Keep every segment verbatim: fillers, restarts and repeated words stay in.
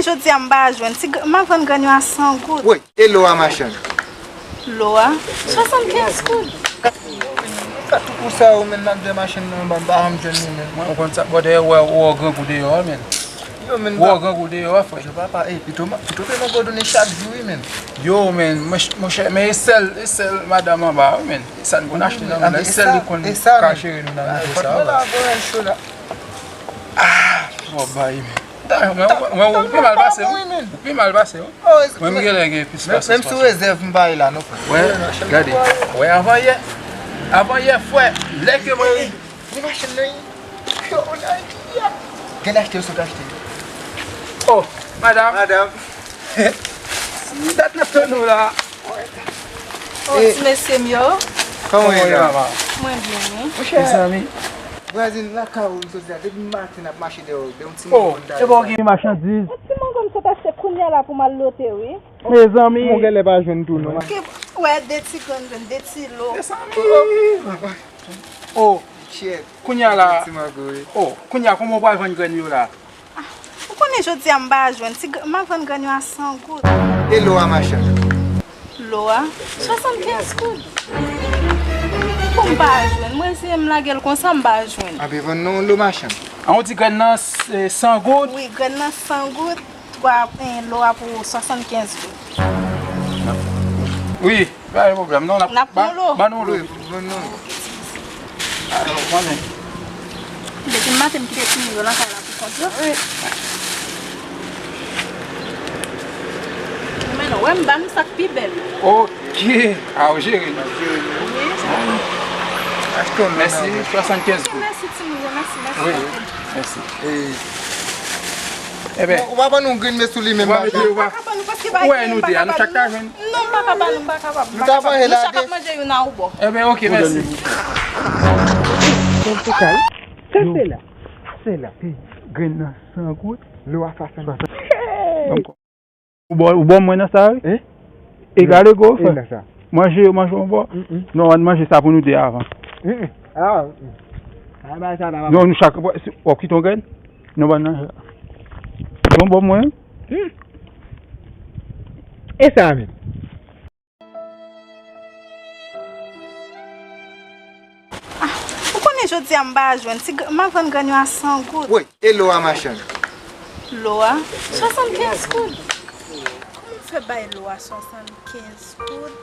Jodi a m pa jwenn. Ti gr-, m ap vann grenn yo a san goud. Woy, e lo a machann? Lo a? Swasannkenz goud. Ka tou pou sa yo menm nan de machann nan, m pa janm jwenn li menm. Mwen, ou konn sa, bòdè, wè, wè, grangou deyò a, menm. Yo, menm. Wè, grangou deyò a, frè. Yo, papa, e, pito, pito fè nan gòdone chak jou, wi, menm. Yo, menm, monchè, men e sèl, e sèl madanm anba, wi, menm. E sa n konn achte nan men, e sèl li konn ka jere nou nan nivo sa, wi. Ah, wap bay, menm. Mwen, mwen, ou pi mal pase, wi. Ou pi mal pase, wi. Mwen, m genlè gen plis pase. Menm sou rezèv, m pa ye la, non, frè. Wè, gade. Wè, avan yè, avan yè, frè, lè ke mwen. Men machann nan, yo, nan ki a? Genlè achte yo sot achte. Oh, madam. Madam. Dat n ap tann ou la. Oh, ti mesye m yo. Kòman w ye, mama? Mwen byen, wi. Mezanmi. Vwazin lakay ou m sot la, depi maten n ap mache dèyè w, de yon ti moun konn ta. Oh, epa w gen machandiz? Yon ti mango m sot achte kounye a la pou m al lote, wi. Mezanmi. Mwen genlè pa jwenn tou, non. Wè, de ti grenn, de ti lo. Mezanmi. Oh, kounye a la. Oh, kounye a, kòman w pral vann grenn yo la? Ah, ou konnen jodi a m pa jwenn. Ti gr-, m ap vann grenn yo a san goud. E lo a machann? Lo a? Swasannkenz goud. Pou m pa jwenn. Mwen se m lage l konsa, m pa jwenn. Anben vann non lo machann. An, ou di grenn nan se san goud? Wi, grenn nan san goud. Twa, eh, lo a pou swasannkenz goud. Wi, pa gen pwoblèm, non, n ap, n ap pran lo. Ban nou lo. Wi, ban nou. Alò, konnen. Depi maten m kite timoun yo nan kay la pou kont yo. Wi. Men non, wè m ba nou sa k pi bèl. Ok. A, ou jere. Wi. Mèsi, swasannkenz goud. Mèsi timoun yo, mèsi, mèsi. Wi, mèsi. Ebyen. Ou pa ban nou grenn men sou li menm, papa. Ou pa ka ban nou paske pa gen, nou pa ka ban nou. Non, m pa ka ba nou, m pa kapab. Nou ta fè la de. Nou chak ap manje youn a yon bò. Ebyen, ok, mèsi. Kèl se kay? Sa se la? Se la. Grenn nan san goud. Lo a swasannkenz. Ou ba, ou ba mwen nan sa, wi? Hein? E gade gwo, frè. Manje yo, manje yon bò. Non, ann manje sa pou nou de avan. Ah, non, nou chak, w ap kite yon grenn? Non, ban nan. Bon, ba mwen. E sa menm? Ah, ou konnen jodi a m pa jwenn. Ti gr-, m ap vann grenn yo a san goud. Woy, e lo a machann? Lo a? Swasannkenz goud. Kòman m fè bay lo a swasannkenz goud?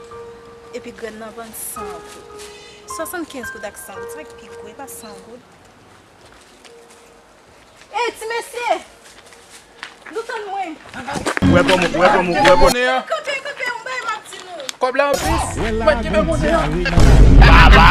Epi grenn nan vann san goud. Swasannkenz goud ak san goud, sa k pi gwo, e pa san goud. Ey, ti mesye! Nou tann mwen. Ou wè kòman, ou wè kòman, ou wè kòman. Kanpe, kanpe, yon bagay m ap di nou. Kòb la anplis, mwen kenbe monnen an. Baba!